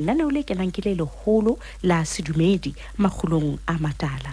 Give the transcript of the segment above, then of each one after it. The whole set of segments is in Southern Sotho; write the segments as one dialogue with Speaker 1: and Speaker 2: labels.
Speaker 1: Lenaneo le kenang ke le leholo la sedumedi makgulong a matala.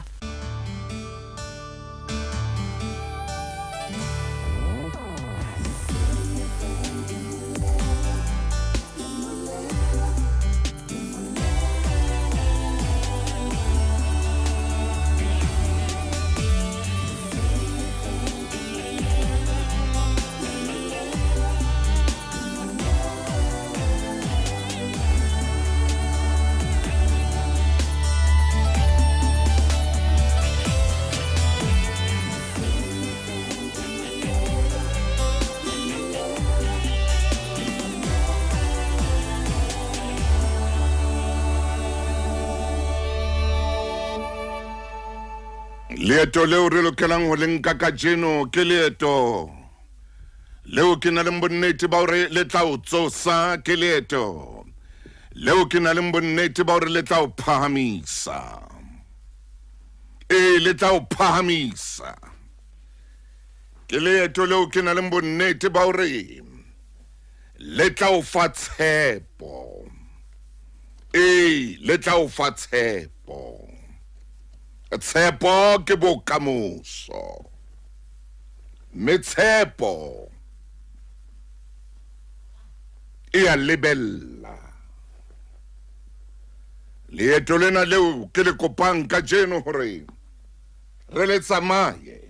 Speaker 2: Leeto leo re lokelang ho le nka kajeno ke leeto leo ke na leng bonnete ba hore le tla o tsosa, ke leeto leo ke na leng bonnete ba hore le tla o phahamisa. Ee, le tla o phahamisa. Ke leeto leo ke na leng bonnete ba hore le tla o fa tshepo. Ee, le tla o fa tshepo. Tshepo ke bokamoso. Mme tshepo e a lebella. Leeto lena leo ke le kopang kajeno hore re le tsamaye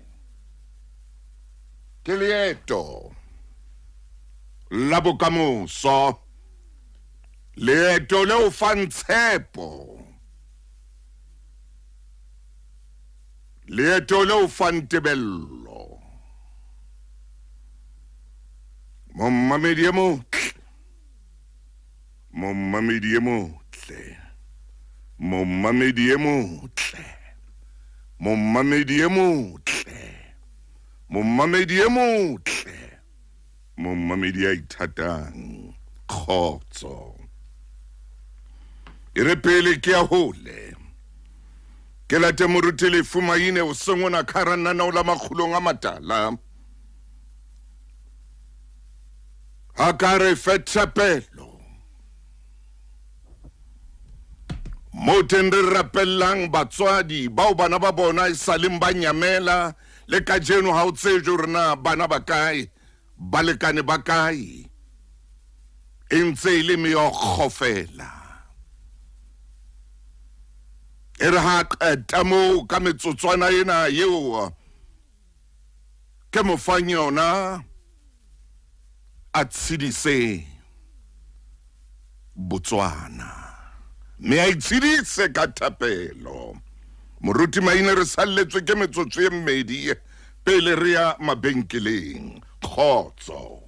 Speaker 2: ke leeto la bokamoso, leeto leo fang tshepo. Leeto leo fang tebello. Mommamedi e motle, mommamedi e motle, mommamedi e motle, mommamedi e motle, mommamedi e motle, mommamedi ya ithatang, kgotso. E re pele ke ya hole. Ke late moruti Lefu Maine o seng ona ka hara lenaneo la Makgulong a Matala. A ka re fe thapelo. Mo teng re rapellang batswadi bao bana ba bona e sa leng ba nyamela le kajeno ha o tsejwe hore na bana ba kae, balekane ba kae. E ntse e le meokgo fela. E re ha qeta moo ka metsotswana ena eo ke mo fang yona a tshedise Botswana mme a itshedise ka thapelo. Moruti Maine re salletswe ke metsotso e mmedi pele re ya mabenkeleng. Kgotso.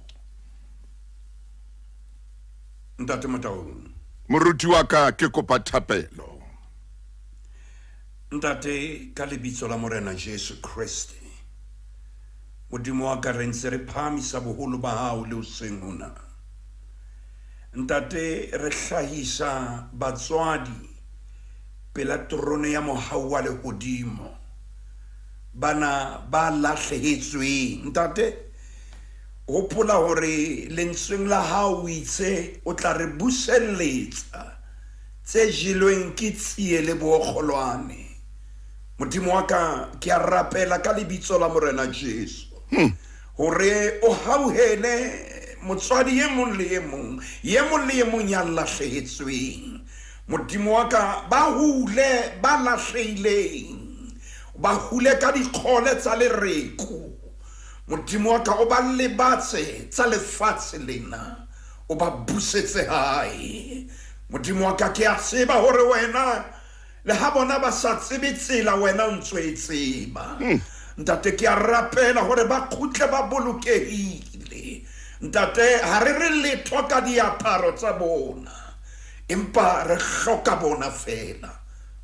Speaker 3: Ntate Motaung.
Speaker 2: Moruti wa ka ke kopa thapelo.
Speaker 3: Ntate ka lebitso la Morena Jesu Kreste. Modimo wa ka re ntse re phahamisa boholo ba hao le hoseng hona. Ntate re hlahisa batswadi pela terone ya mohau wa lehodimo. Bana ba lahlehetsweng. Ntate hopola hore lentsweng la hao o itse o tla re buselletsa tse jelweng ke tsie le bookgolwane. Modimo wa ka, ke a rapela ka lebitso la Morena Jesu hore o hauhele motswadi e mong le e mong, e mong le e mong ya lahlehetsweng. Modimo wa ka, ba hule ba lahlehileng, ba hule ka dikgole tsa lereko. Modimo wa ka, o ba lebatse tsa lefatshe lena, o ba busetse hae. Modimo wa ka, ke a tseba hore wena le ha bona ba sa tsebe tsela, wena o ntso e tseba. Ntate, ke a rapela hore ba kgutle ba bolokehile. Ntate, ha re re letho ka diaparo tsa bona, empa re hloka bona feela.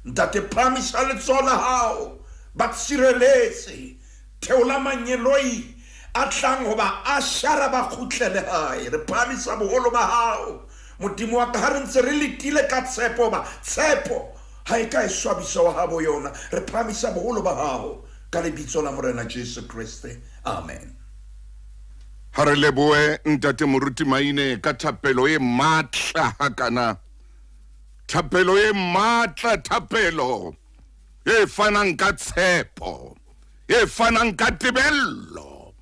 Speaker 3: Ntate, phahamisa letsoho la hao, ba tshireletse. Theola mangeloi a tlang ho ba ashara ba kgutlele hae. Re phahamisa boholo ba hao, Modimo wa ka, ha re ntse re letile ka tshepo, hoba tshepo ha e ka e swabisa wa habo yona. Re phahamisa boholo ba hao ka lebitso la Morena Jesu Kreste. Amen.
Speaker 2: Ha re lebohe Ntate Moruti Maine ka thapelo e matla hakana. Thapelo e matla, thapelo e fanang ka tshepo, e fanang ka tebello.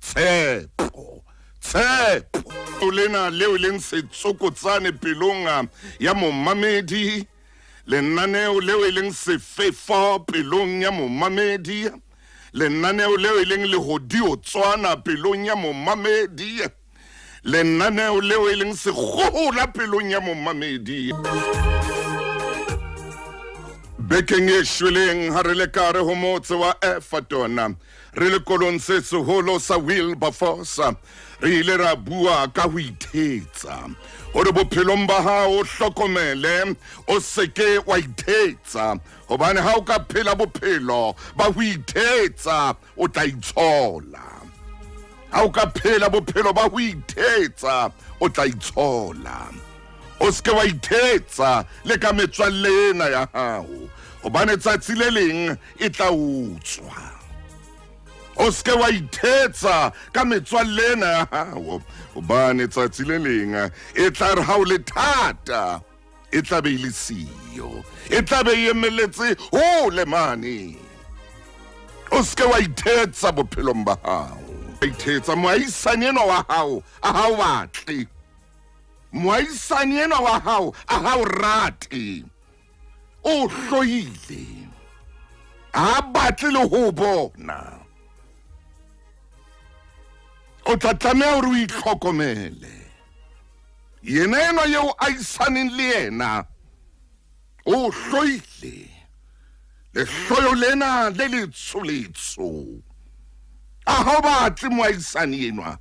Speaker 2: Tshepo, tshepo. Lena leo e leng setsokotsane pelong ya momamedi, lenaneo leo e leng sefefo pelong ya momamedi, lenaneo leo e leng lehodiotswana pelong ya momamedi, lenaneo leo e leng sekgohola pelong ya momamedi. Bekeng e shweleng ha re le ka re ho motse wa Efatona, re le kolong se seholo sa Wilberforce, re ile ra bua ka ho ithetsa, hore bophelong ba hao o hlokomele o seke wa ithetsa, hobane ha o ka phela bophelo ba ho ithetsa o tla itshola. Ha o ka phela bophelo ba ho ithetsa o tla itshola. O seke wa ithetsa le ka metswalle ena ya hao, hobane tsatsi le leng e tla utswa. O seke wa ithetsa ka metswalle ena ya hao, hobane tsatsi le leng e tla re ha o le thata e tla be e le siyo, e tla be e emeletse hole mane. O seke wa ithetsa bophelong ba hao. Ithetsa moahisani enwa wa hao a ha o batle, moahisani enwa wa hao a ha o rate, o hloile, ha batle le ho bona. O tla tlameha hore o itlhokomele. Yena enwa eo a isaneng le yena o hloile, lehloyo lena le letsho-letsho. A ha o batle moahisani enwa?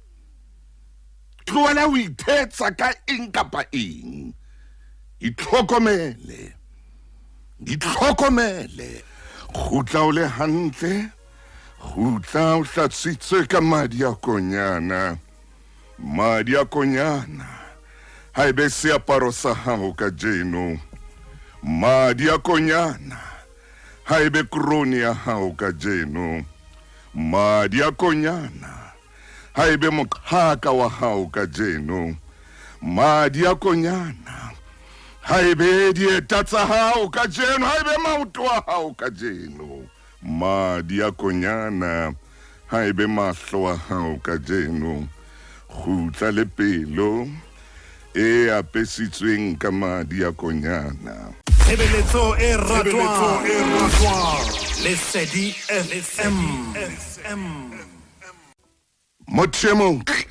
Speaker 2: Tlohela ho ithetsa ka eng kapa eng. Itlhokomele, itlhokomele. Kgutla o le hantle, kgutla o hlatswitswe ka madi a konyana. Madi a konyana ha e be seaparo sa hao kajeno. Madi a konyana ha e be krone ya hao kajeno. Madi a konyana ha e be moqhaka wa hao kajeno. Madi a konyana ha e be dieta tsa hao kajeno, ha e be maoto a hao kajeno. Madi a konyana ha e be mahlo a hao kajeno. Kgutla le pelo e apesitsweng ka madi a konyana.
Speaker 4: Tshebeletso e ratwang Lesedi FM.
Speaker 2: Motho e motle,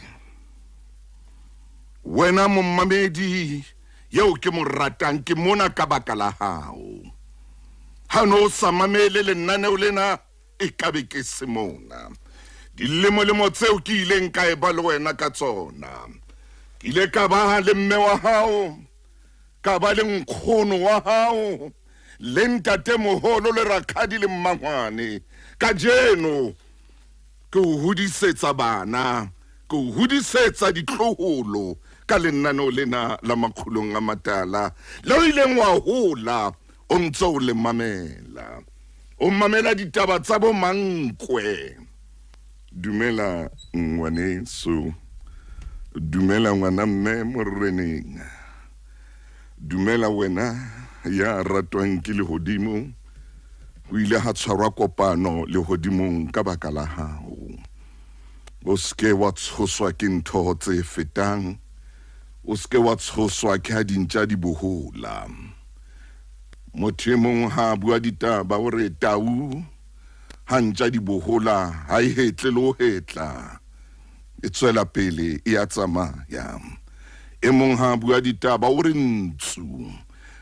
Speaker 2: wena momamedi eo ke mo ratang, ke mona ka baka la hao. Ha no o sa mamele lenaneo lena, e ka be ke se mona. Dilemolemo tseo ke ileng ka e ba le wena ka tsona, ke ile ka ba le mme wa hao, ka ba le nkgono wa hao, le ntatemoholo, le rakgadi le mmangwane. Kajeno ke o hodisetsa bana, ke o hodisetsa ditloholo ka lenaneo lena la Makgulong a Matala le o ileng wa hola o ntse o le mamela. O mamela ditaba tsa bo mankwe. Dumela ngwaneso, dumela ngwana mme moreneng, dumela wena ya ratwang ke lehodimo. Ho ile ha tshwarwa kopano lehodimong ka baka la hao. O seke wa tshoswa ke ntho tse fetang, o seke wa tshoswa ke ha dintja di bohola. Motho e mong ha a bua ditaba o re tau ha ntja di bohola ha e hetle le ho hetla, e tswela pele e a tsamaya. E mong ha a bua ditaba o re ntsu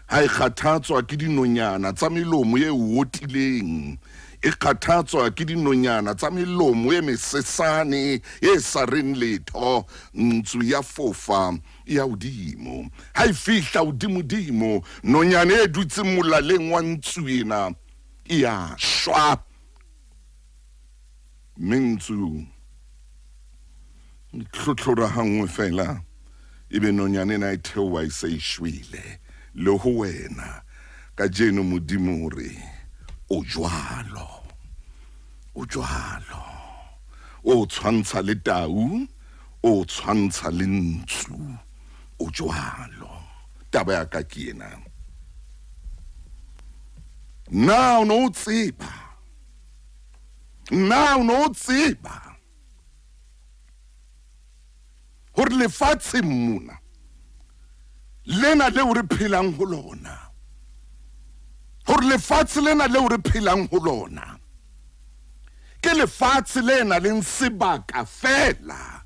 Speaker 2: ha e kgathatswa ke dinonyana tsa melomo e otileng, e kgathatswa ke dinonyana tsa melomo e mesesane e sa reng letho, ntsu ya fofa ya hodimo. Ha e fihla hodimodimo, nonyana e dutseng molaleng wa ntsu ena e ya shwa, mme ntsu tlhotlhora hanngwe fela, ebe nonyana ena e theoha e se e shwele. Le ho wena kajeno Modimo o re o jwalo, o jwalo. O tshwantsha le tau, o tshwantsha le ntsu, o jwalo. Taba ya ka ke ena. Na o ne o tseba? Na o ne o tseba hore lefatsheng mona lena leo re phelang ho lona, hore lefatshe lena leo re phelang ho lona ke lefatshe le nang le sebaka feela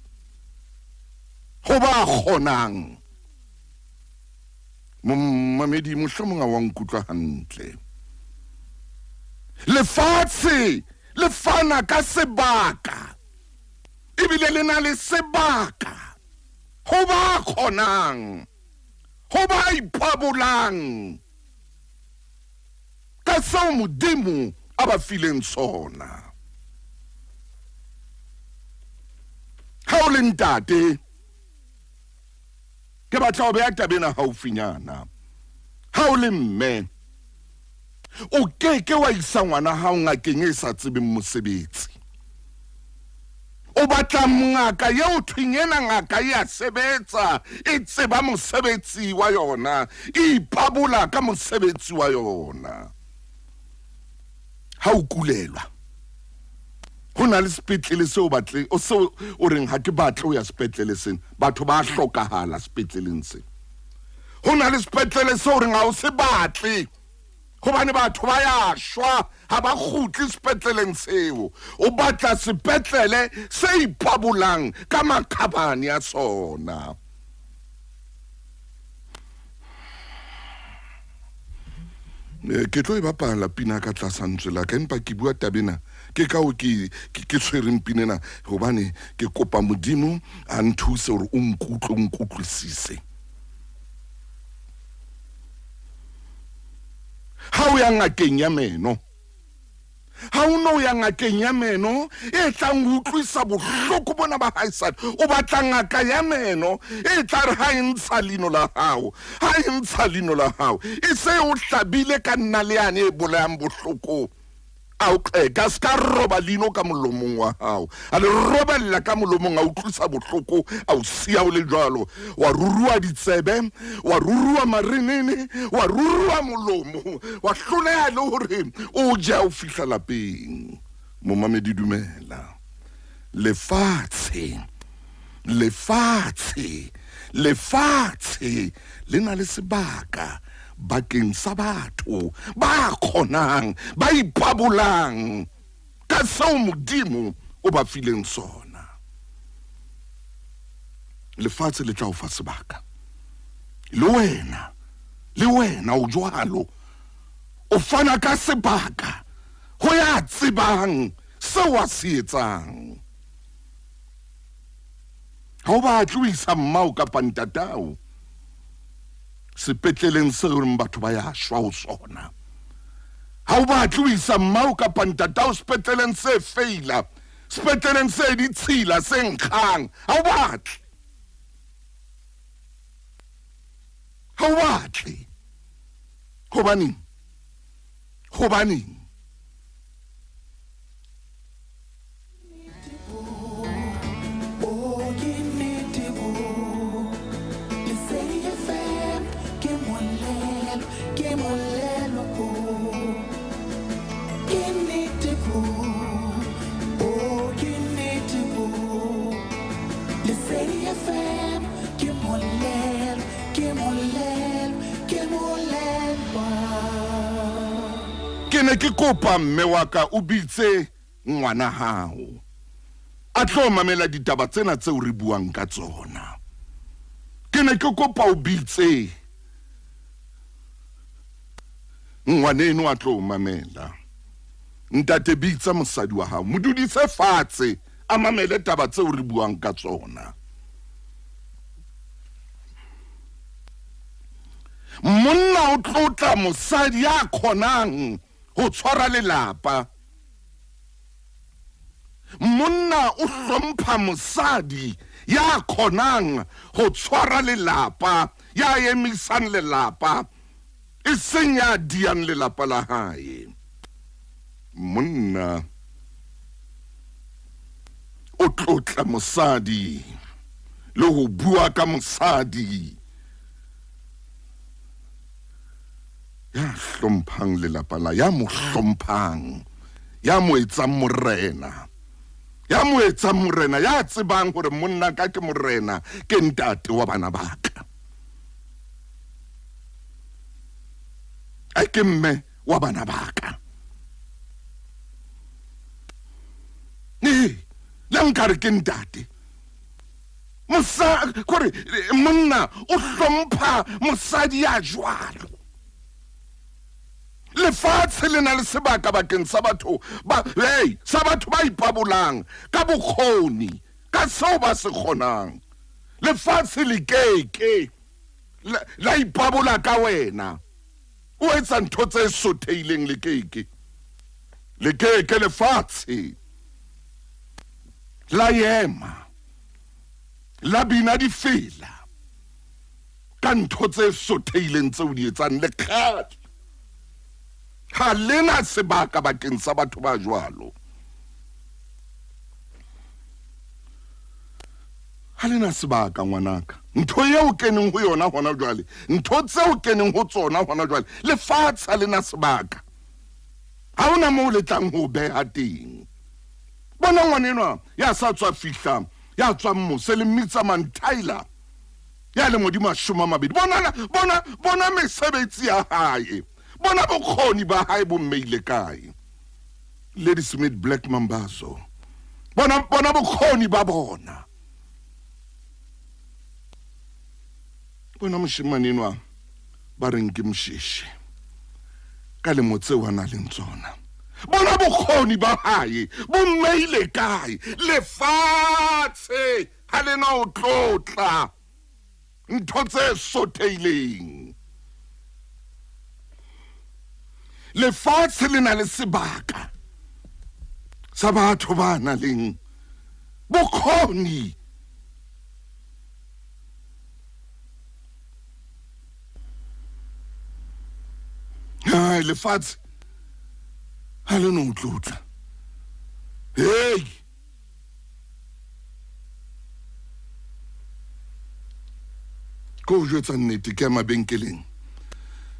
Speaker 2: ho ba kgonang? Momamedi, mohlomong a wa nkutlwa hantle. Lefatshe le fana ka sebaka, ebile le na le sebaka ho ba kgonang, ho ba ipabolang ka seo Modimo a ba fileng sona. Ha o le ntate, ke batla ho beha taba ena haufinyana. Ha o le mme, o ke ke wa isa ngwana hao ngakeng e sa tsebeng mosebetsi. O batla ngaka eo thweng ena ngaka e a sebetsa, e tseba mosebetsi wa yona, e ipabola ka mosebetsi wa yona. Ha o kulelwa, ho na le sepetlele seo batle, o seo o reng ha ke batle ho ya sepetlele sena, batho ba hlokahala sepetleleng sena. Ho na le sepetlele seo reng ha o se batle hobane batho ba ya shwa, ha ba kgutle sepetleleng seo. O batla sepetlele se ipabolang ka makgabane a sona. Ke tlo e bapala pina ka tlasa ntswe la ka, empa ke bua taba ena ke ka o ke tshwereng pina ena hobane ke kopa Modimo a nthuse hore o nkutlwe, o nkutlwisise. Ha o ya ngakeng ya meno, ha o no ya ngakeng ya meno e tlang ho utlwisa bohloko bona ba haesale, o batla ngaka ya meno e tla re ha e ntsha leino la hao, ha e ntsha leino la hao e se o hlabile ka nna le yane e bolayang bohloko, a o qeka se ka roba leino ka molomong wa hao, a le robella ka molomong, a utlwisa bohloko, a o siya o le jwalo, wa rurua ditsebe, wa rurua marenene, wa rurua molomo, wa hloleha le hore o je o fihla lapeng. Momamedi, dumela. Lefatshe, lefatshe, lefatshe le na le sebaka bakeng sa batho ba kgonang, ba ipabolang ka seo Modimo o ba fileng sona. Lefatshe le tla o fa sebaka. Le wena, le wena o jwalo, o fana ka sebaka ho ya tsebang seo a se etsang. Ha o batle ho isa mmao kapa ntatao sepetleleng seo reng batho ba ya shwa ho sona. Ha o batle ho isa mmao kapa ntatao sepetleleng se feila, sepetleleng se ditshila, se nkgang. Ha o batle. Ha o batle. Hobaneng? Hobaneng? Ke ne ke kopa mme wa ka o bitse ngwana hao a tlo mamela ditaba tsena tseo re buang ka tsona. Ke ne ke kopa o bitse ngwaneno a tlo mamela. Ntate, bitsa mosadi wa hao, mo dudise fatshe a mamele taba tseo re buang ka tsona. Monna o tlotla mosadi ya kgonang ho tshwara lelapa. Monna o hlompha mosadi ya kgonang ho tshwara lelapa, ya emisang lelapa, e seng ya diang lelapa la hae. Monna o tlotla mosadi le ho bua ka mosadi ya hlomphang lelapa la, ya mo hlomphang, ya mo etsang morena, ya mo etsang morena, ya tsebang hore monna ka ke morena, ke ntate wa bana ba ka, a ke mme wa bana ba ka. Le nkare ke ntate. Kore monna o hlompha mosadi ya jwalo. Lefatshe le na le sebaka bakeng sa batho ba, hey, sa batho ba ipabolang ka bokgoni, ka seo ba se kgonang. Lefatshe le keke la ipabola ka wena. O etsa ntho tse sotheileng, le keke. Le keke lefatshe la ema, la bina difela ka ntho tse sotheileng tseo di etsang le kgale. Ha lena sebaka bakeng sa batho ba jwalo. Ha lena sebaka ngwanaka. Ntho eo keneng ho yona hona jwale, ntho tseo keneng ho tsona hona jwale, lefatshe ha lena sebaka. Ha hona moo le tlang ho beha teng. Bona ngwanenwa ya sa tswa fihla, ya tswang mose le mmitsa Mantaila, ya le modimo a shoma mabedi. Bona, bona, bona mesebetsi ya hae. Bona bokgoni ba hae bo mmeile kae. Lady Smith Black Mambazo. Bona, bona bokgoni ba bona. Bona moshemane enwa ba reng ke Mosheshi ka lemo tseo a nang le tsona. Bona bokgoni ba hae bo mmeile kae. Lefatshe ha le na ho tlotla ntho tse sotheileng. Lefatshe le na le sebaka sa batho ba nang le bokgoni. Hai, lefatshe ha le no tlotla. Hey! Ko jwetsa nnete, ke ya mabenkeleng.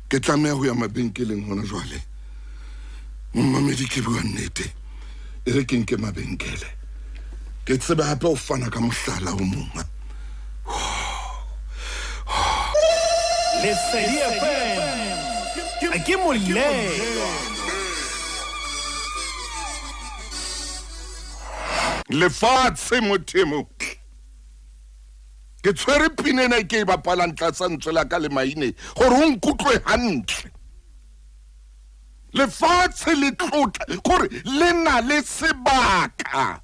Speaker 2: Ke tlameha ho ya mabenkeleng hona jwale. Momamedi, ke bua nnete. E re ke nke mabenkele. Ke tsebe hape ho fana ka mohlala o mong.
Speaker 4: Lesedi FM. Ke molelo.
Speaker 2: Lefatshe motho. Ke tshwere pina ena ke e bapalang tlasa ntswe la ka le maine hore o nkutlwe hantle. Lefatshe le tlotla kore le na le sebaka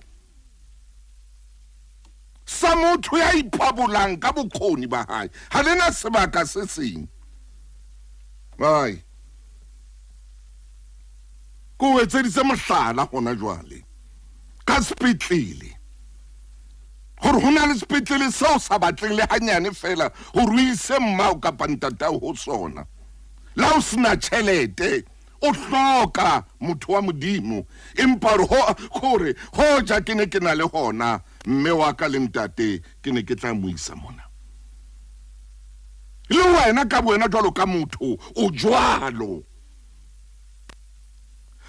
Speaker 2: sa motho ya ipabolang ka bokgoni ba hae. Ha le na sebaka se seng. Ai. Ko etseditse mohlala hona jwale ka sepetlele. Hore ho na le sepetlele seo sa batleng le hanyane fela hore o ise mmao kapa ntatao ho sona. La o sena tjhelete, o hloka motho wa Modimo, empa hore hoja ke ne ke na le hona, mme wa ka le ntate ke ne ke tla mo isa mona. Le wena ka wena jwalo ka motho o jwalo.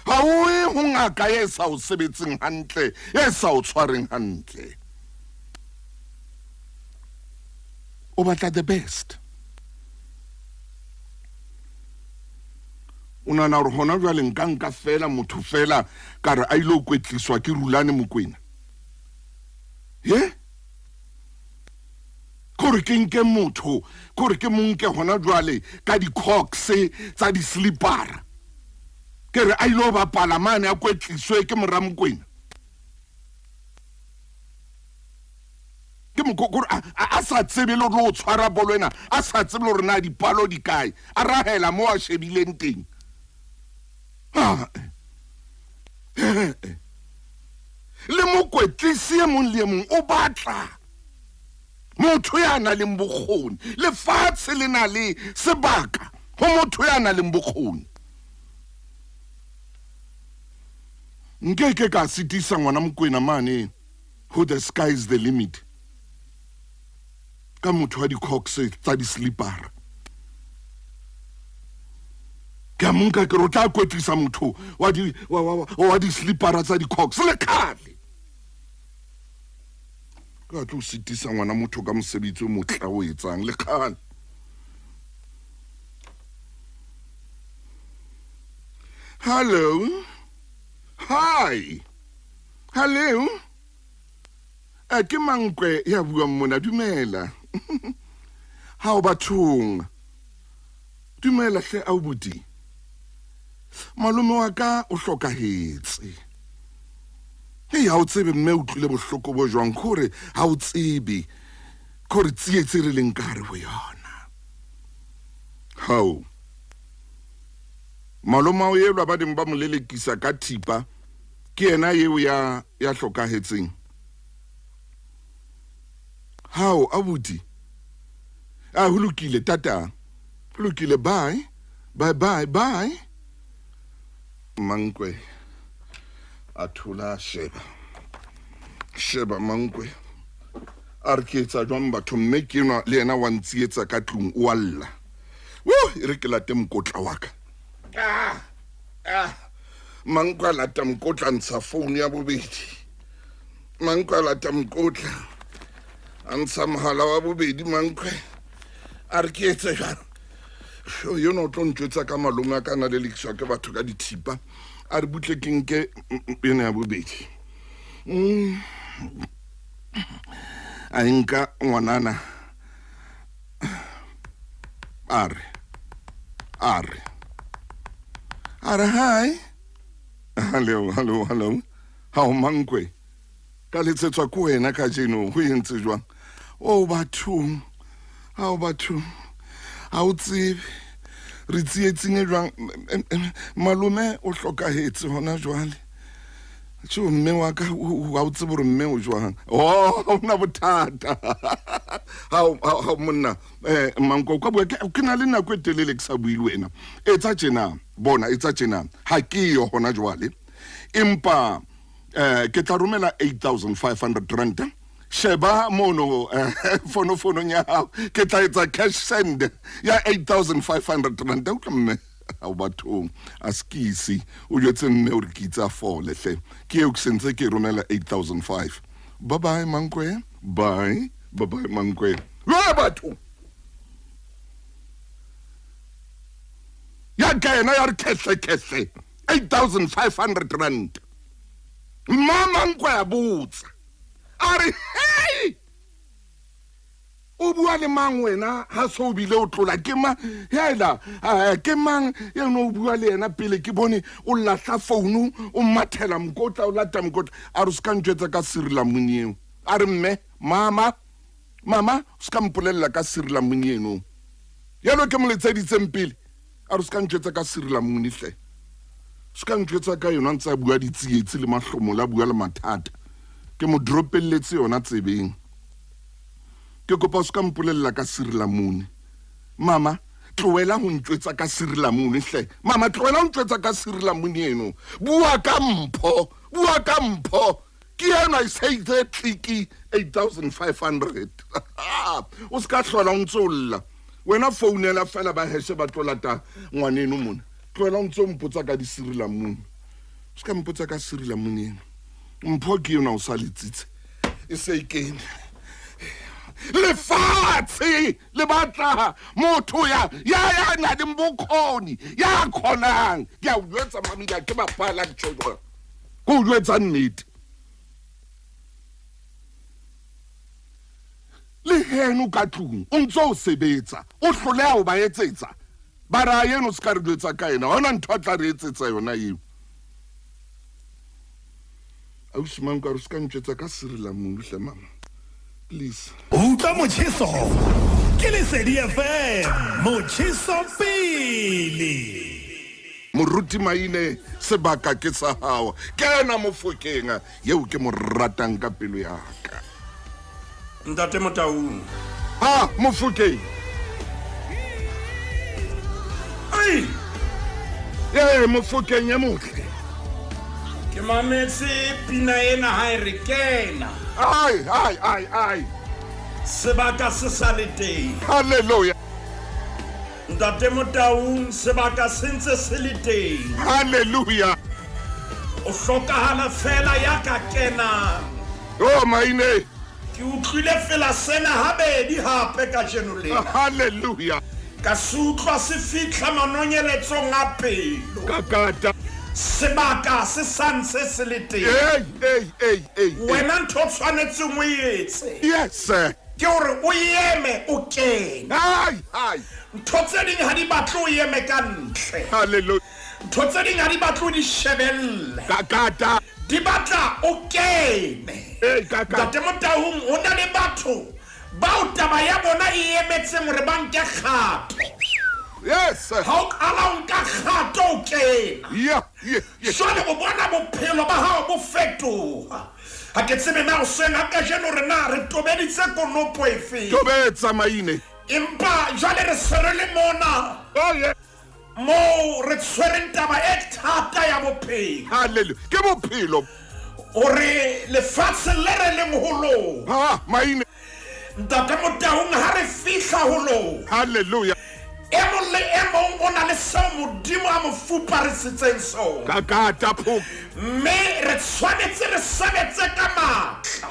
Speaker 2: Ha o ye ho ngaka e sa o sebetseng hantle, e sa o tshwareng hantle. O batla the best. O nahana hore hona jwale nka nka fela motho fela ka re a ile ho kwetliswa ke Rulane Mokwena. Ye? Kore ke nke motho, kore ke mo nke hona jwale ka di-cocks tsa di-sleepera. Ke re a ile ho bapala mane a kwetliswe ke mora Mokwena. Ke kore a sa tsebe le ho tshwara bolo ena, a sa tsebe le hore na dipalo di kae, a rahela moo a shebileng teng. Le mokwetlisi e mong le e mong o batla motho ya nang le bokgoni. Lefatshe le na le sebaka ho motho ya nang le bokgoni. Nke ke ka sitisa ngwana Mokwena mane ho the sky is the limit ka motho wa di-cocks tsa di-sleepera. Ke a monka ke re o tla kwetlisa motho wa di wa wa wa di-sleepera tsa di-cox le kgale. Ka tlo sitisa ngwana motho ka mosebetsi o motle o etsang le kgale. Hello. Hi. Hello. A ke mankwe ya buang mona dumela. Ha o bathong. Dumela hle abuti. Malome wa ka o hlokahetse. Hei ha o tsebe mme o utlwile bohloko bo jwang kore ha o tsebe kore tsietsi re leng ka hare ho yona. Hao. Malomao elwa ba neng ba mo lelekisa ka thipa ke yena eo ya ya hlokahetseng. Hao abuti. A ho lokile tata. Ho lokile bye. Bye bye bye. Mankwe a thola a sheba. Sheba Mankwe. A re ke etsa jwang batho mme ke enwa le yena wa ntsietsa ka tlung o a lla. Wo e re ke late mokotla wa ka. Ah, ah. Mankwe a lata mokotla ntsha founu ya bobedi. Mankwe a lata mokotla a ntsha mohala wa bobedi Mankwe a re ke etse jwang. Sho yona o tlo ntjwetsa ka malome a ka na lelekiswa ke batho ka dithipa. A re butle ke nke ena ya bobedi. A e nka ngwanana a re a re a re hi hello hello hello ha o mankwe ka letsetswa ke wena kajeno ho entse jwang o bathong ha o bathong ha o tsebe re tsietsing e jwang malome o hlokahetse hona jwale tjo mme wa ka ha o tsebe gore mme o jwang o ha ona bothata ha monna um manko o ka bua ke na le nako e telele ke sa bue le wena etsa tjena bona etsa tjena ha ke yo hona jwale empa um ke tla romela 8500 rand sheba mono fonofonong ya hao ke tla etsa cash send ya 8500 rand utlwa mme ao bathong a sekisi o jwetse mme o re ke itse a fole hle ke eo ke sentse ke e romela 8005 bye bye mankwe bye bye bye mankwe yo batho ya kena ya re khehle khehle 8500 rand mma mankwe a botsa a re hei o bua le mang wena ha se o bile o tlola ke mang hela ke mang eno o bua le yena pele ke bone o lahla founu o mathela mokotla o lata mokotla a re o se ka ntjwetsa ka sirilamuni eo a re mme mama mama o se ka mpolelela ka sirilamuni eno yalo ke mo letseditseng pele a re o se ka ntjwetsa ka sirilamuni hle se ka ntjwetsa ka yona ntse a bua ditsietsi le mahlomola a bua le mathata ke mo dropelletse yona tsebeng ke kopa o se ka mpolelela ka sirilamuni mama tlohela ho ntjwetsa ka sirilamuni hle mama tlohela ho ntjwetsa ka sirilamuni eno bua ka mpho bua ka mpho ke ena e se itse tliki 8500 o se ka hlola o ntse o lla wena founela fela ba heshe ba tlo lata ngwaneno mona tlohela o ntse o mpotsa ka disirilamuni o se ka mpotsa ka sirilamuni ena mpho ke yona o sa letsitse e se e kene lefatshe le batla motho ya ya ya na leng bokgoni ya kgonang ke a o jwetsa mamila ke bapala ke tjho jwang ke o jwetsa nnete le heno ka tlung o ntse o sebetsa o hloleha ho ba etsetsa ba ra eno se ka re jwetsa ka ena ha ona ntho a tla re etsetsa yona eo ausi mang ka re se ka ntjwetsa ka sirilamunu hle mama please
Speaker 4: Utlwa motjheso ke Lesedi FM motjheso pele.
Speaker 2: Moruti Maine sebaka ke sa hao kena mofokeng yeo ke mo ratang ka pelo ya ka.
Speaker 3: Ntate Motaung.
Speaker 2: Ha mofokeng.
Speaker 3: Ai!
Speaker 2: Ee mofokeng e motle.
Speaker 3: Ke mametse pina ena ha e re kena.
Speaker 2: Ai ai ai ai.
Speaker 3: Sebaka se sa le teng.
Speaker 2: Hallelujah.
Speaker 3: Ntate Motaung, sebaka se ntse se le teng.
Speaker 2: Hallelujah.
Speaker 3: O hlokahala fela ya ka kenang.
Speaker 2: Oh, maine.
Speaker 3: Ke utlwile fela sena habedi hape kajeno lena.
Speaker 2: Hallelujah.
Speaker 3: Ka se utlwa se fihla manonyeletsong a pelo.
Speaker 2: Kakata.
Speaker 3: Sebaka se sa ntse se le teng.
Speaker 2: Hey, hey, hey, hey.
Speaker 3: Wena ntho o tshwanetseng o e etse.
Speaker 2: Yes, sir.
Speaker 3: Ke hore o eme o kene.
Speaker 2: Hai, hai.
Speaker 3: Ntho tse ding ha di batle o eme ka ntle.
Speaker 2: Hallelujah.
Speaker 3: Ntho tse ding ha di batle o di shebelle.
Speaker 2: Kakata.
Speaker 3: Di batla o kene.
Speaker 2: Hey, kakata.
Speaker 3: Ntate Motaung, ho na le batho bao taba ya bona e emetseng hore ba nke kgato.
Speaker 2: Yes, sir.
Speaker 3: Ha o qala o nka kgato o kena.
Speaker 2: Yeah, yeah, yeah.
Speaker 3: Jwale o bona bophelo ba hao bo fetoha. Ha ke tsebe na hoseng ha kajeno re na re tobeditse konopo efe.
Speaker 2: Tobetsa maine.
Speaker 3: Empa jwale re se re le mona.
Speaker 2: Oh, yeah.
Speaker 3: Moo re tshwereng taba e thata ya bophelo.
Speaker 2: Hallelujah. Ke bophelo.
Speaker 3: Hore lefatshe le re leng ho lona.
Speaker 2: Ha, maine.
Speaker 3: Ntate Motaung, ha re fihla ho lona.
Speaker 2: Hallelujah.
Speaker 3: E mong le e mong o na le seo Modimo a mo fuparisitseng sona.
Speaker 2: Kakata pho.
Speaker 3: Mme re tshwanetse re sebetse ka matla.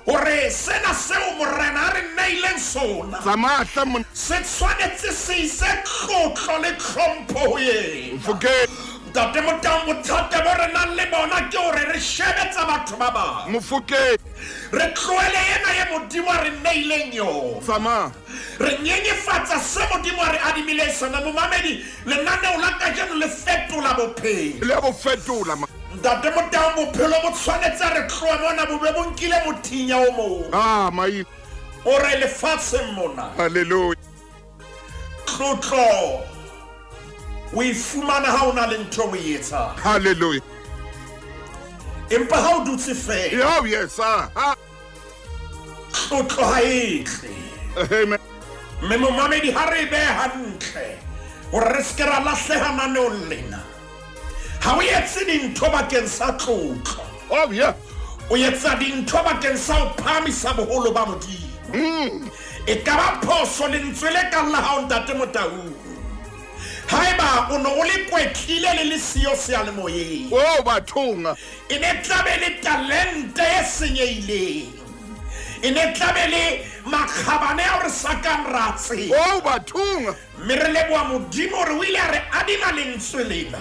Speaker 3: Hore sena seo Morena a re neileng sona.
Speaker 2: Tsamaya hle monna.
Speaker 3: Se tshwanetse se ise tlotlo le tlhompho ho yena.
Speaker 2: Mofokeng.
Speaker 3: Ntate Motaung, bothata bo re nang le bona ke hore re shebetsa batho ba bang.
Speaker 2: Mofokeng.
Speaker 3: Re tlohele ena ye Modimo a re neileng yona.
Speaker 2: Tsamaya.
Speaker 3: Re nyenyefatsa se Modimo a re adimileng sona. Momamedi, lenaneo la kajeno le fetola bophelo.
Speaker 2: Le bo fetola ma.
Speaker 3: Ntate Motaung, bophelo bo tshwanetse re tlohe mona bo be bo nkile mothinya o mong.
Speaker 2: Ah, mai.
Speaker 3: O re lefatsheng mona.
Speaker 2: Hallelujah.
Speaker 3: Tlotlo o e fumana ha o na le ntho o e etsang.
Speaker 2: Hallelujah.
Speaker 3: Empa ha o dutse fela.
Speaker 2: Oh, yes, ah.
Speaker 3: Tlotlo ha e tle.
Speaker 2: Amen.
Speaker 3: Mme momamedi, ha re e behe hantle hore re se ke ra lahleha naneong lena. Ha o etse dintho bakeng sa tlotlo.
Speaker 2: Oh, yeah.
Speaker 3: O etsa dintho bakeng sa ho phahamisa boholo ba Modimo. E ka ba phoso lentswe le kang la hao, Ntate Motaung. Haeba o no o le kwetlile le le siyo seyalemoyeng.
Speaker 2: Oh, bathong.
Speaker 3: E ne tlabe le talente e senyehileng. E ne tlabe le makgabane ao re sa kang ra tseba.
Speaker 2: Oh, bathong.
Speaker 3: Mme re leboha Modimo hore o ile a re adima lentswe lena.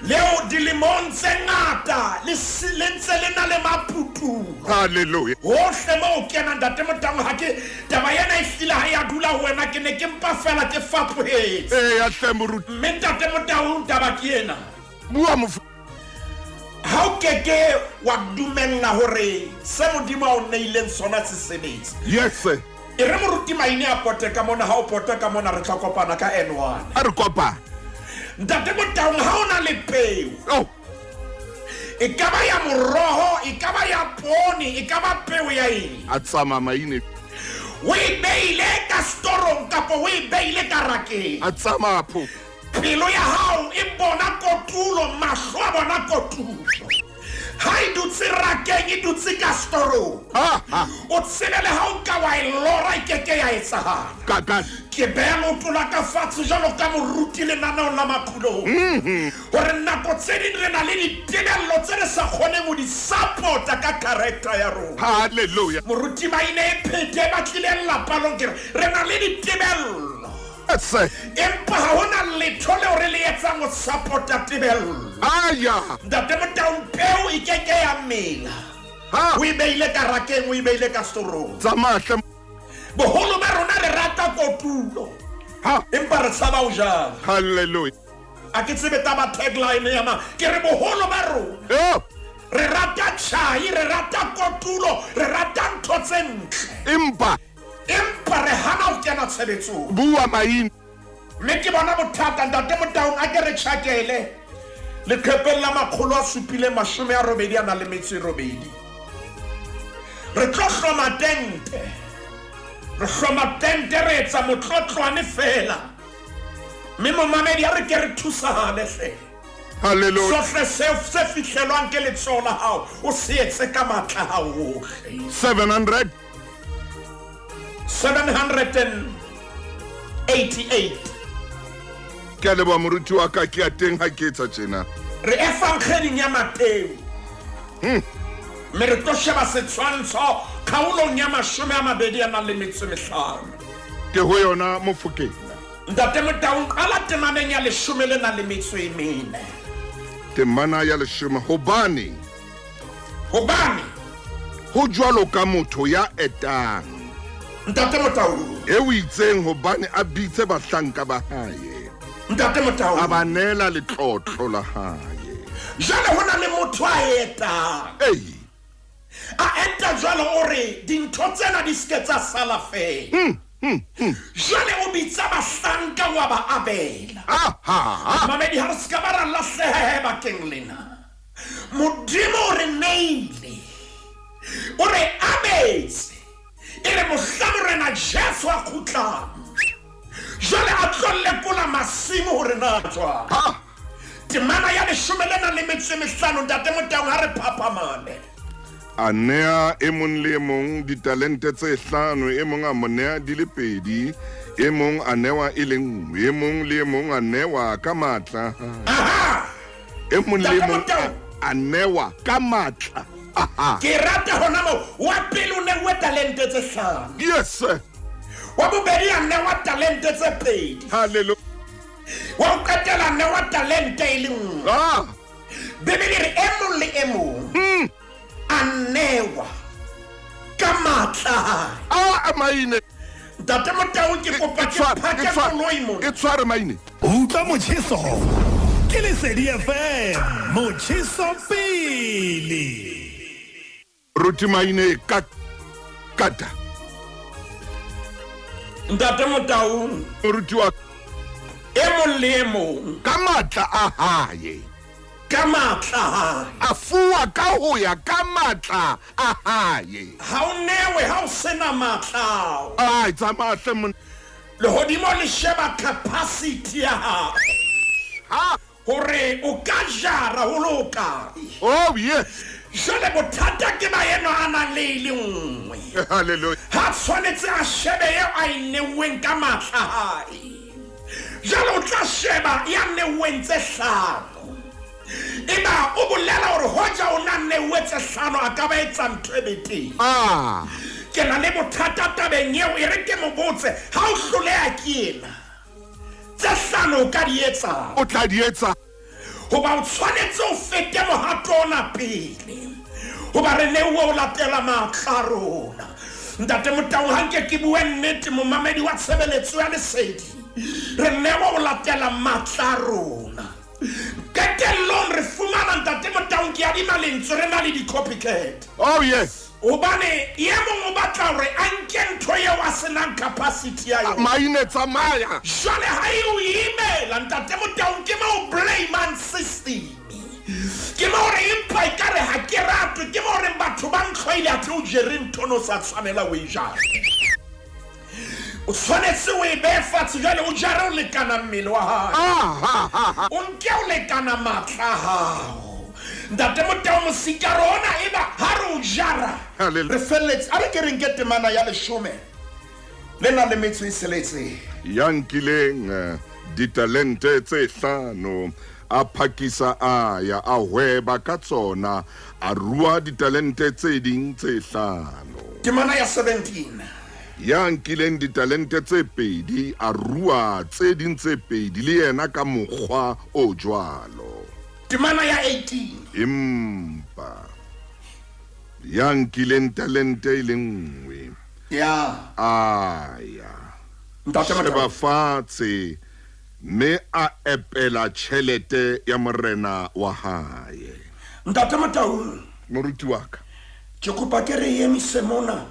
Speaker 3: Leo dilemong tse ngata le ntse le na le maputulo.
Speaker 2: Hallelujah.
Speaker 3: Hohle moo o kenang, Ntate Motaung, ha ke taba ena e hlile ha ya dula ho wena, ke ne ke mpa fela ke fapohetse.
Speaker 2: Eh, ya hle moruti.
Speaker 3: Mme Ntate Motaung, taba ke ena.
Speaker 2: Bua mofu.
Speaker 3: Ha o keke wa dumella hore se Modimo a o neileng sona se sebetse.
Speaker 2: Yes, sir.
Speaker 3: E re moruti Maine a pote ka mona, ha o pota ka mona re tla kopana ka N1.
Speaker 2: A re kopana.
Speaker 3: Ntate Motaung, ha o na le peo.
Speaker 2: Oh.
Speaker 3: E ka ba ya moroho, e ka ba ya poone, e ka ba peo ya eng.
Speaker 2: A tsamaya Maine.
Speaker 3: O e beile ka storong kapa o e beile ka rakeng.
Speaker 2: A tsamaya pho.
Speaker 3: Pelo ya hao e bona kotulo, mahlo a bona kotulo. Ha e dutse rakeng, e dutse ka storong. O tsebe le ha o ka wa e lora, e keke ya etsahala.
Speaker 2: Ka.
Speaker 3: Ke beha leoto la ka fatshe jwalo ka moruti lenaneong la Makhulong. Hore nako tse ding re na le ditebello tse re sa kgoneng ho di support-a ka character ya rona.
Speaker 2: Hallelujah.
Speaker 3: Moruti Maine e phete ba tlileng lapalong ke re, re na le ditebello.
Speaker 2: Yes, sir.
Speaker 3: Empa ha hona letho leo re le etsang ho support-a tebello.
Speaker 2: Aya.
Speaker 3: Ntate Motaung, peo e keke ya mela.
Speaker 2: Ha.
Speaker 3: O e beile ka rakeng, o e beile ka storong.
Speaker 2: Tsamaya hle.
Speaker 3: Boholo ba rona re rata kotulo.
Speaker 2: Ha.
Speaker 3: Empa re tshaba ho jala.
Speaker 2: Hallelujah.
Speaker 3: A ke tsebe taba tagline ya ma. Ke re boholo ba rona.
Speaker 2: Oh.
Speaker 3: Re rata tjhai, re rata kotulo, re rata ntho tse ntle.
Speaker 2: Empa
Speaker 3: Empa re hana ho kena tshebetsong.
Speaker 2: Bua Maine.
Speaker 3: Mme ke bona bothata, Ntate Motaung, a ke re tjhakele leqhepeng la 788. Re tlo hloma tente. Re hloma tente, re etsa motlotlwane fela. Mme momamedi, a re ke re thusahale hle.
Speaker 2: Hallelujah.
Speaker 3: Sohle se fihlelwang ke letsoho la hao, o se etse ka matla a hao ohle.
Speaker 2: 700.
Speaker 3: 788.
Speaker 2: Ke a leboha moruti wa ka, ke ya teng ha ke etsa tjena.
Speaker 3: Re Evangeling ya Mateu. Mme re tlo sheba setshwantsho kgaolong ya 25.
Speaker 2: Ke ho yona Mofokeng.
Speaker 3: Ntate Motaung, qala temaneng ya 14.
Speaker 2: Temana ya 10, hobane.
Speaker 3: Hobane.
Speaker 2: Ho jwalo ka motho ya etang.
Speaker 3: Ntate Motaung.
Speaker 2: E o itseng hobane a bitse bahlanka ba hae.
Speaker 3: Ntate Motaung.
Speaker 2: A ba neela letlotlo la hae.
Speaker 3: Jwale ho na le motho a etang.
Speaker 2: Ei.
Speaker 3: A eta jwalo o re dintho tsena di seke tsa sala fela. Jwale o bitsa bahlanka wa ba abela. Mamedi ha re seka ba ra lahleha bakeng lena. Modimo o re neile. O re abetse. E re mohla Morena Jesu a kgutlang. Jwale a tlo lekola masimo hore na jwang. Temana ya 15, Ntate Motaung, ha re phaphamane.
Speaker 2: A nea e mong le e mong ditalente tse 5, e mong a mo nea di le 2, e mong a newa e le 1, e mong le e mong a newa ka matla.
Speaker 3: Aha!
Speaker 2: E mong le e mong
Speaker 3: Ntate Motaung.
Speaker 2: a newa ka matla. Aha.
Speaker 3: Ke rata hona moo, wa pele o neuwe talente tse 5.
Speaker 2: Yes, sir.
Speaker 3: Wa bobedi a newa talente tse 2.
Speaker 2: Hallelujah.
Speaker 3: Wa ho qetela a newa talente e le 1. Bibele e re e mong le e mong a newa ka matla a hae.
Speaker 2: A maine.
Speaker 3: Ntate Motaung, ke kopa ke phake koloi mona.
Speaker 2: E tshware maine.
Speaker 4: Utlwa motjheso ke Lesedi FM, motjheso pele.
Speaker 2: Ruti maine ka kata.
Speaker 3: Ntate Motaung.
Speaker 2: Moruti wa
Speaker 3: e mong le e mong
Speaker 2: ka matla a hae.
Speaker 3: Ka matla a hae.
Speaker 2: A fuwa ka ho ya ka matla a hae.
Speaker 3: Ha o newe ha o sena matla ao.
Speaker 2: Ai, tsamaya hle monna.
Speaker 3: Lehodimo le sheba capacity ya hao.
Speaker 2: Ha.
Speaker 3: Hore o ka jara ho le ho kae.
Speaker 2: Oh, yes.
Speaker 3: Jwale bothata ke ba enwa a nang le e le nngwe.
Speaker 2: Hallelujah.
Speaker 3: Ha tshwanetse a shebe eo a e neuweng ka matla a hae. Jwale o tla sheba ya neuweng tse 5. Eba o bolela hore hoja o na neuwe tse 5 a ka ba etsa ntho e betere. Ke na le bothata tabeng eo, e re ke mo botse, ha o hloleha ke ena. Tse 5 o ka di etsa.
Speaker 2: O tla di etsa.
Speaker 3: Hoba o tshwanetse o fete mohato ona pele. Hoba re neuwe o latela matla a rona. Ntate Motaung, ha nke ke bue nnete, momamedi wa tshebeletso ya Lesedi. Re newa o latela matla a rona. Qetellong re fumana Ntate Motaung, ke adima lentswe, re na le di-copycat.
Speaker 2: Oh, yes.
Speaker 3: Hobane e mong o batla hore a nke ntho eo a senang capacity ya yona.
Speaker 2: Maine tsamaya.
Speaker 3: Jwale ha e o imela, Ntate Motaung, ke mo blame system. Ke mo hore empa ekare ha ke ratwe, ke mo hore batho ba ntlhoile, athe o jere ntho no sa tshwanela o e jara. O tshwanetse o e behe fatshe jwale, o jare o lekana mmele wa hao. O nke o lekana matla a hao. Ntate Motaung, mosikaro ona eba ha re o jara,
Speaker 2: Hallelujah.
Speaker 3: re felletse. A re ke re nke temana ya 16.
Speaker 2: Ya nkileng ditalente tse 5 a phakisa a ya a hweba ka tsona, a rua ditalente tse ding tse 5.
Speaker 3: Temana ya 17.
Speaker 2: Ya nkileng ditalente tse 2 a rua tse ding tse 2 le yena ka mokgwa o jwalo.
Speaker 3: Temana ya 18.
Speaker 2: Empa ya nkileng talente e le nngwe
Speaker 3: Ya.
Speaker 2: a ya
Speaker 3: Ntate Motaung.
Speaker 2: sheba fatshe mme a epela tjhelete ya morena wa hae.
Speaker 3: Ntate Motaung.
Speaker 2: Moruti wa ka.
Speaker 3: Ke kopa ke re emise mona.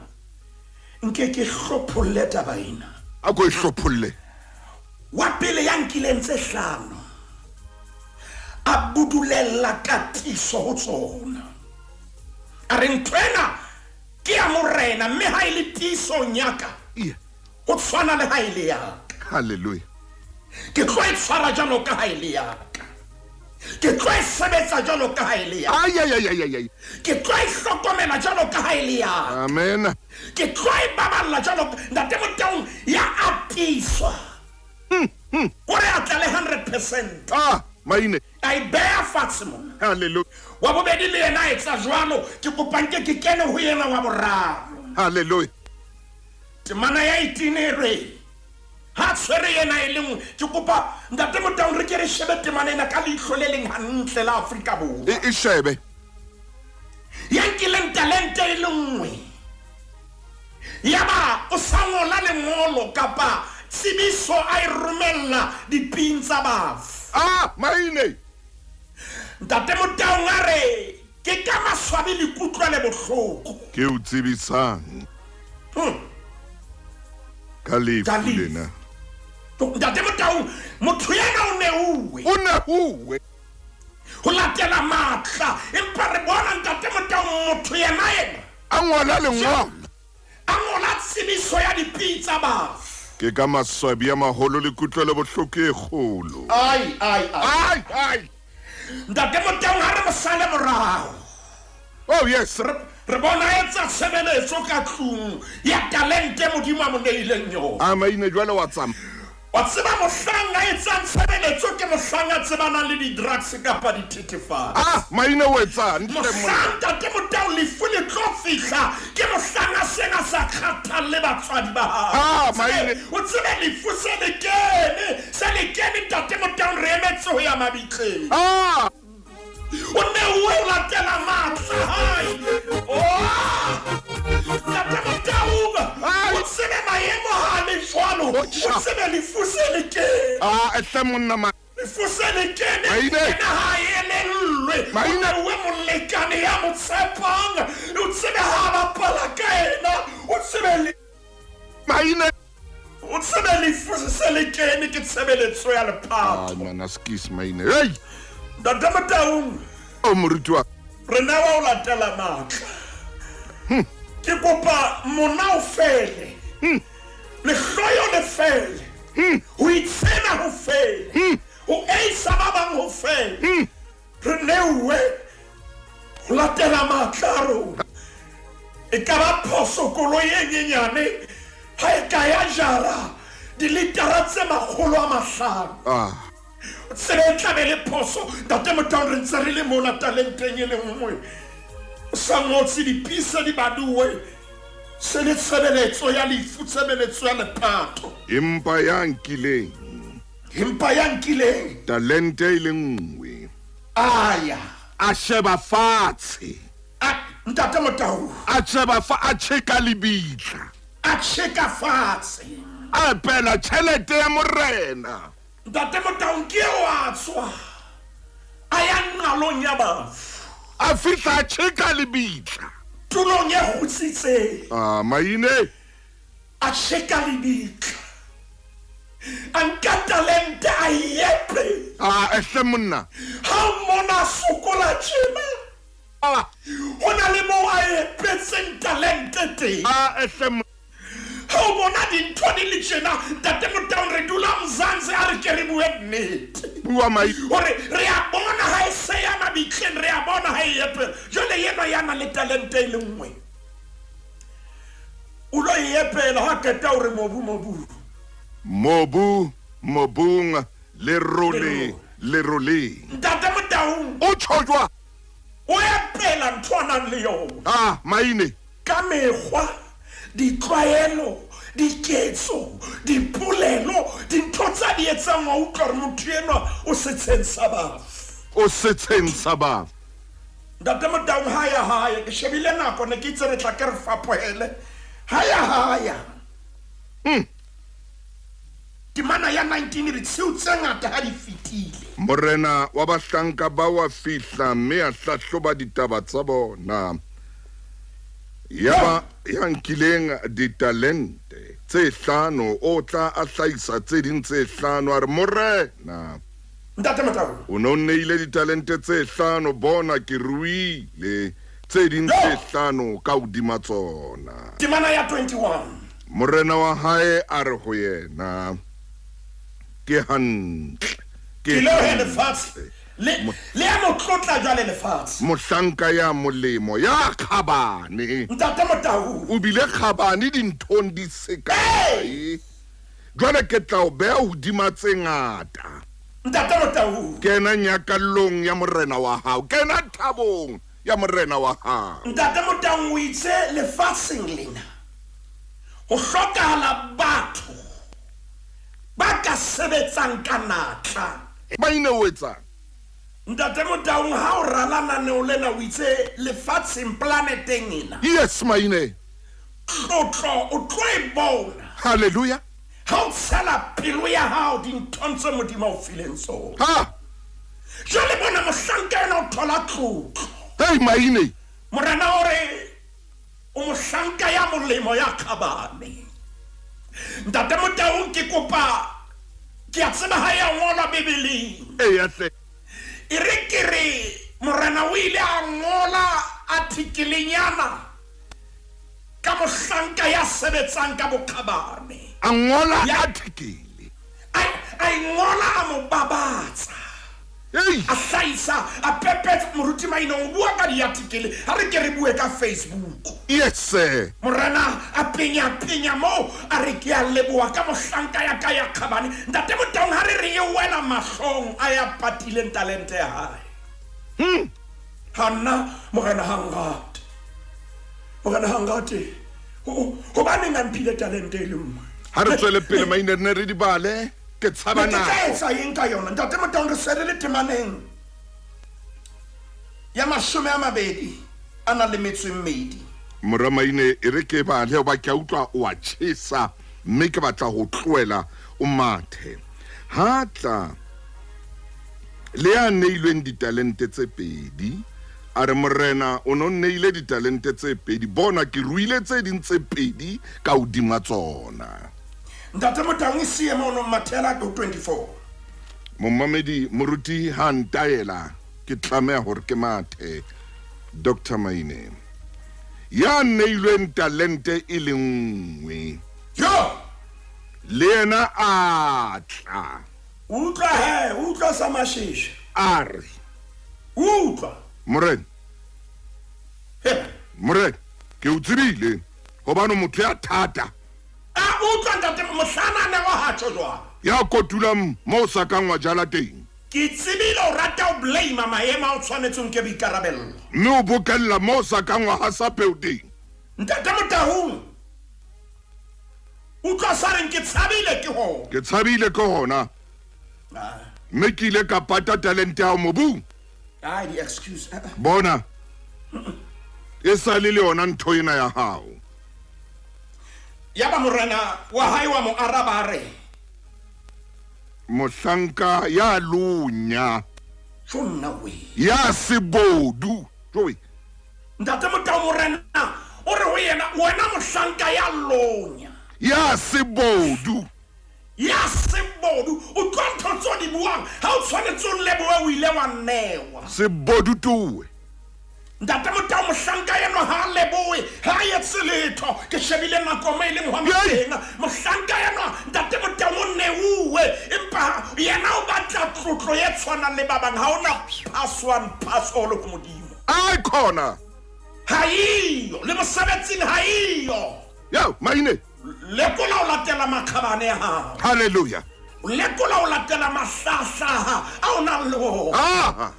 Speaker 3: Nke ke hlopholle taba ena.
Speaker 2: A ko e hlopholle.
Speaker 3: Wa pele ya nkileng tse 5 a budulella katiso ho tsona. A re ntho ena ke ya morena, mme ha e le tiisong ya ka,
Speaker 2: Iya.
Speaker 3: ho tshwana le ha e le ya ka.
Speaker 2: Hallelujah.
Speaker 3: Ke tlo e tshwara jwalo ka ha e le ya ka. Ke tlo e sebetsa jwalo ka ha e le ya ka.
Speaker 2: Ai, ai, ai, ai, ai, ai.
Speaker 3: Ke tlo e hlokomela jwalo ka ha e le ya ka.
Speaker 2: Amen.
Speaker 3: Ke tlo e baballa jwalo ka Ntate Motaung, ya atiswa. Kore a tla le 100 percent.
Speaker 2: Ah, maine.
Speaker 3: A e beha fatshe mona.
Speaker 2: Hallelujah.
Speaker 3: Wa bobedi le yena a etsa jwalo. Ke kopa nke ke kene ho yena wa boraro.
Speaker 2: Hallelujah.
Speaker 3: Temana ya 18 e re ha tshwere yena e le nngwe. Ke kopa Ntate Motaung re ke re shebe temana ena ka leihlo le leng hantle la Afrika Borwa.
Speaker 2: E e shebe.
Speaker 3: Ya nkileng talente e le nngwe. Yaba o sa ngola lengolo kapa tsebiso a e romella diping tsa bafu.
Speaker 2: Ah, maine.
Speaker 3: Ntate Motaung a re ke ka maswabi le kutlwele bohloko.
Speaker 2: Ke o tsebisang. Ka lefu lena.
Speaker 3: Ntate Motaung, motho yena o neuwe.
Speaker 2: O neuwe.
Speaker 3: Ho latela matla, empa re bona Ntate Motaung motho yena yena.
Speaker 2: A ngola lengolo.
Speaker 3: A ngola tsebiso ya dipitsa bafu.
Speaker 2: Ke ka maswabi a maholo le kutlwelo bohloko e kgolo.
Speaker 3: Ai, ai, ai.
Speaker 2: Ai, ai.
Speaker 3: Ntate Motaung ha re mo sale morao.
Speaker 2: Oh yes.
Speaker 3: Re bona etsa tshebeletso ka tlung ya talente Modimo a mo neileng yona.
Speaker 2: A maine jwale wa tsamaya.
Speaker 3: Wa tseba mohlang a etsang tshebeletso ke mohlang a tsebanang le di-drugs kapa dithethefatsi.
Speaker 2: Ah, maine o etsang?
Speaker 3: Mohlang Ntate Motau lefu le tlo fihla ke mohlang a seng a sa kgathalle batswadi ba hae.
Speaker 2: Ah, maine.
Speaker 3: O tsebe lefu se le kene, se le kene Ntate Motau re emetse ho ya mabitleng.
Speaker 2: Ah!
Speaker 3: O neuwe ho latela matla hae. Oh! Ntate Motaung, o tsebe maemo ha le jwalo, o tsebe lefu se le kene.
Speaker 2: Ah, ehle monna ma.
Speaker 3: Lefu se le kene,
Speaker 2: Maine.
Speaker 3: ena ha e elellwe.
Speaker 2: Maine.
Speaker 3: O neuwe molekane ya mo tshepang, o tsebe ha bapala ka ena, o tsebe le
Speaker 2: Maine.
Speaker 3: O tsebe lefu se le kene ke tshebeletso ya lephato.
Speaker 2: Ah, ngwana skis maine. Hey!
Speaker 3: Ntate Motaung.
Speaker 2: O moruti wa.
Speaker 3: Re newa o latela matla. Ke kopa mona o fele. Lehloyo le fele. Ho itshena ho fele. Ho eisa ba bang ho fele. Re neuwe ho latela matla a rona. E ka ba phoso koloi e nyenyane ha e ka ya jara dilitara tse 500.
Speaker 2: Ah.
Speaker 3: Tsebe e tlabe le phoso Ntate Motaung re ntse re le mona talenteng e le nngwe. O sa ngotse dipisa di baduwe. Se le tshebeletso ya lefu, tshebeletso ya lephato.
Speaker 2: Empa ya nkileng.
Speaker 3: Empa ya nkileng.
Speaker 2: Talente e le nngwe.
Speaker 3: Aya.
Speaker 2: A sheba fatshe.
Speaker 3: A Ntate Motaung.
Speaker 2: A sheba fa a tjheka lebitla.
Speaker 3: A tjheka fatshe.
Speaker 2: A epela tjhelete ya morena.
Speaker 3: Ntate Motaung ke eo a tswa. A ya nqalong ya bafu.
Speaker 2: A fihla a tjheka lebitla.
Speaker 3: Tulong e kgutsitseng.
Speaker 2: Ah, maine.
Speaker 3: A tjheka lebitla. A nka talente a epe.
Speaker 2: Ah, ehle monna.
Speaker 3: Ha o mmona a sokola tjena.
Speaker 2: Ah.
Speaker 3: Ho na le moo a epetseng talente teng.
Speaker 2: Ah, ehle monna.
Speaker 3: Ha o bona dintho di le tjena, Ntate Motaung re dula Mzansi a re ke re bue nnete.
Speaker 2: Bua mai.
Speaker 3: Hore re a bona ha e se ya mabitleng, re a bona ha e epela. Jwale yena ya na le talente e le nngwe. O lo e epela ha qeta hore mobu mobu.
Speaker 2: Mobu mobung lerole leroleng.
Speaker 3: Ntate Motaung.
Speaker 2: O tjho jwang?
Speaker 3: O epela ntho a nang le yona.
Speaker 2: Ah, maine.
Speaker 3: Ka mekgwa, ditlwaelo, diketso, dipolelo, dintho tsa di etsang wa utlwa hore motho enwa o setsheng sa bafu.
Speaker 2: O setsheng sa bafu.
Speaker 3: Ntate Motaung ha ya hae, ke shebile nako ne ke itse re tla ke re fapohele. Ha ya haya. Temana ya 19 re tshiu tse ngata ha di fetile.
Speaker 2: Morena wa bahlanka ba wa fihla mme a hlahloba ditaba tsa bona. Yaba ya nkileng ditalente tse hlano o tla a hlahisa tse ding tse hlano a re morena
Speaker 3: Ntate Motaung
Speaker 2: o no nneile ditalente tse hlano, bona ke ruile tse ding tse hlano ka hodima tsona.
Speaker 3: Temana ya 21.
Speaker 2: Morena wa hae a re ho yena ke hantle
Speaker 3: ke le lefatshe le ya motlotla jwale lefatshe.
Speaker 2: Mohlanka ya molemo ya kgabane.
Speaker 3: Ntate Motaung
Speaker 2: o bile kgabane dinthong di se kae. Jwale ke tla o beha hodima tse ngata.
Speaker 3: Ntate Motau.
Speaker 2: Kena nyakallong ya morena wa hao. Kena thabong ya morena wa hao.
Speaker 3: Ntate Motau o itse lefatsheng lena ho hlokahala batho ba ka sebetsang ka natla.
Speaker 2: Maine o etsang?
Speaker 3: Ntate Motaung, ha o rala naneo lena o itse lefatsheng planeteng ena.
Speaker 2: Yes, Maine.
Speaker 3: Tlotlo o tlo e bona.
Speaker 2: Hallelujah.
Speaker 3: Ha o tshela pelo ya hao dinthong tse Modimo a o fileng tsona.
Speaker 2: Ha.
Speaker 3: Jwale bona mohlanka ena o thola tlotlo.
Speaker 2: Hey, Maine.
Speaker 3: Morena o re o mohlanka ya molemo ya kgabane. Ntate Motaung, ke kopa ke a tseba ha ya ngolwa Bibeleng.
Speaker 2: Eya hle.
Speaker 3: E re ke re morena o ile a ngola artikelenyana ka mohlanka ya sebetsang ka bokgabane.
Speaker 2: A ngola artikele.
Speaker 3: A e ngola a mo babatsa.
Speaker 2: Ei.
Speaker 3: A hlahisa, a pepetsa. Moruti Maine o bua ka diartikele, ha re ke re bue ka Facebook.
Speaker 2: Yes sir.
Speaker 3: Morena a penya penya moo a re ke a leboha ka mohlanka ya ka ya kgabane. Ntate Motaung, ha re re e wela mahlong a ya patileng talente ya hae. Ha nna morena ha nrate. Morena ha nrate. Hobaneng a mphile talente e le nngwe?
Speaker 2: Ha re tswele pele Maine, re ne re di bale. Ke tshaba
Speaker 3: Ne ke tla
Speaker 2: nako.
Speaker 3: etsa eng ka yona? Ntate Motaung, re se re le temaneng ya 20 a nang le metso e mmedi.
Speaker 2: Mora Maine, e re ke bale hoba ke a utlwa o a tjhesa, mme ke batla ho tlohela o mathe. Ha tla le ya neilweng ditalente tse pedi, a re morena o no neile ditalente tse pedi, bona ke ruile tse ding tse pedi ka hodima tsona.
Speaker 3: Ntate Motaung, e siye mono mathela ko 24.
Speaker 2: Momamedi moruti ha ntaela ke tlameha hore ke mathe. Dr. Maine, ya neilweng talente e le nngwe,
Speaker 3: Yo!
Speaker 2: le yena a tla.
Speaker 3: Utlwa he, utlwa sa masheshe.
Speaker 2: A re.
Speaker 3: Utlwa.
Speaker 2: Morena.
Speaker 3: He.
Speaker 2: Morena, ke o tsebile hobane motho ya thata.
Speaker 3: A utlwa ntate, mohlana ne wa ha tjho jwang?
Speaker 2: Ya kotulang mo o sa kang wa jala teng.
Speaker 3: Ke tsebile o rata o blame maemo a o tshwanetseng ke boikarabello.
Speaker 2: Mme o bokella mo o sa kang wa hasa peo teng.
Speaker 3: Ntate Motaung, utlwa sa reng ke tshabile ke hona.
Speaker 2: Ke tshabile ke hona. Mme ke ile ka pata talente ya hao mobung.
Speaker 3: Ai, di-excuse.
Speaker 2: Bona. E sa le le yona ntho ena ya hao.
Speaker 3: Yaba morena wa hae wa mo araba a re,
Speaker 2: Mohlanka ya lonya.
Speaker 3: Tjo nna we.
Speaker 2: Ya sebodu. Joe.
Speaker 3: Ntate Motau, morena o re ho yena, wena mohlanka ya lonya.
Speaker 2: Ya sebodu.
Speaker 3: Ya sebodu. O tlo ntho tseo di buang, ha o tshwanetse o lebohe o ile wa newa.
Speaker 2: Sebodu towe.
Speaker 3: Ntate Motau, mohlanka enwa ha a lebohe, ha a etse letho. Ke shebile nako mo e leng hona
Speaker 2: Yei!
Speaker 3: teng. Mohlanka enwa, Ntate Motau, o neuwe, empa yena o batla tlotlo e tshwanang le ba bang. Ha hona pass one, pass all ho Modimo.
Speaker 2: Ai khona.
Speaker 3: Ha eyo, le mosebetsing ha eyo.
Speaker 2: Yo, Maine.
Speaker 3: Lekola o latela makgabane a hao.
Speaker 2: Hallelujah.
Speaker 3: Lekola o latela mahlahlaha a o nang le ona.
Speaker 2: Ah.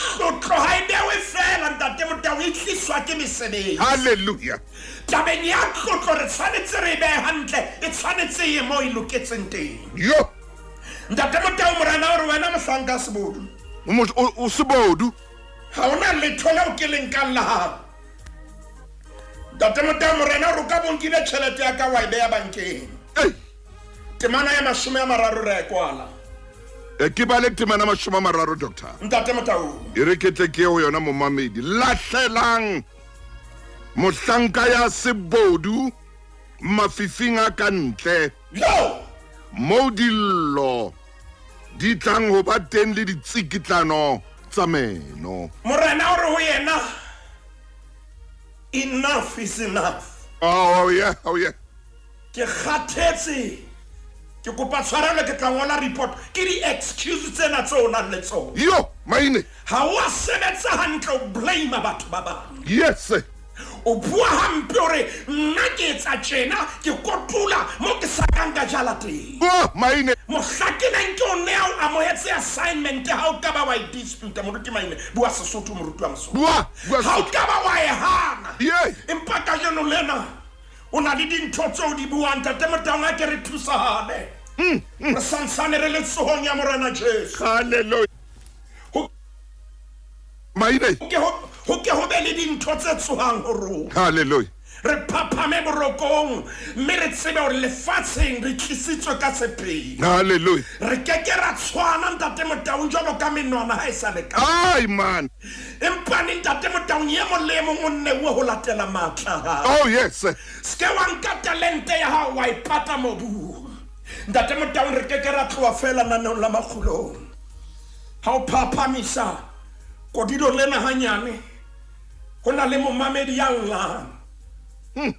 Speaker 3: Tlotlo ha e bewe fela, Ntate Motau, e tliswa ke mesebetsi.
Speaker 2: Hallelujah.
Speaker 3: Tabeng ya tlotlo re tshwanetse re e behe hantle, e tshwanetse e ye moo e loketseng teng.
Speaker 2: Yo.
Speaker 3: Ntate Motau, morena o re wena mohlanka sebodu.
Speaker 2: O sebodu.
Speaker 3: Ha hona letho leo ke le nkang la hao. Ntate Motau, morena o re o ka bo nkile tjhelete ya ka wa e beha bankeng.
Speaker 2: Ei.
Speaker 3: Temana ya 30 re a e kwala.
Speaker 2: Ke bale temana 30, doctor.
Speaker 3: Ntate Motau.
Speaker 2: E re ke tle ke ye ho yona momamedi. Lahlelang mohlanka ya sebodu mafifing a ka ntle.
Speaker 3: Yo!
Speaker 2: Moo dillo di tlang ho ba teng le ditsikitlano tsa meno.
Speaker 3: Morena o re ho yena, enough is enough.
Speaker 2: Oh, oh yeah, oh yeah.
Speaker 3: Ke kgathetse. Ke kopa tshwarelo, ke tla ngola report. Ke di-excuse tsena tse o nang le tsona.
Speaker 2: Yo, Maine.
Speaker 3: Ha o a sebetsa hantle, o blame batho ba bang.
Speaker 2: Yes.
Speaker 3: O bua hampe o re nna ke etsa tjena ke kotula mo ke sa kang ka jala teng.
Speaker 2: Oh, Maine.
Speaker 3: Mohla ke neng ke o nea o amohetse assignment ha o ka ba wa e dispute moruti Maine. Bua Sesotho moruti wa Mosotho.
Speaker 2: Bua, bua
Speaker 3: Ha o
Speaker 2: Sesotho.
Speaker 3: ka ba wa e hana.
Speaker 2: Yey.
Speaker 3: Empa kajeno lena o na le dintho tseo di buang Ntate Motaung a ke re thusahane. Re santsane re le tsohong ya Morena Jesu.
Speaker 2: Hallelujah.
Speaker 3: Ho
Speaker 2: Maine.
Speaker 3: ke ho ke ho be le dintho tse tsohang ho rona.
Speaker 2: Hallelujah.
Speaker 3: Re phaphame borokong mme re tsebe hore lefatsheng re tlisitswe ka sephiri.
Speaker 2: Hallelujah.
Speaker 3: Re keke ra tshwana Ntate Motaung jwalo ka menwana ha e sa lekana.
Speaker 2: Ai man.
Speaker 3: Empa ne Ntate Motaung e mong le e mong o neuwe ho latela matla a hae.
Speaker 2: Oh yes.
Speaker 3: Se ke wa nka talente ya hao wa e pata mobung. Ntate Motaung re keke ra tloha feela naneong la makgulong. Ha o phaphamisa kodilo lena hanyane, ho na le momamedi ya llang.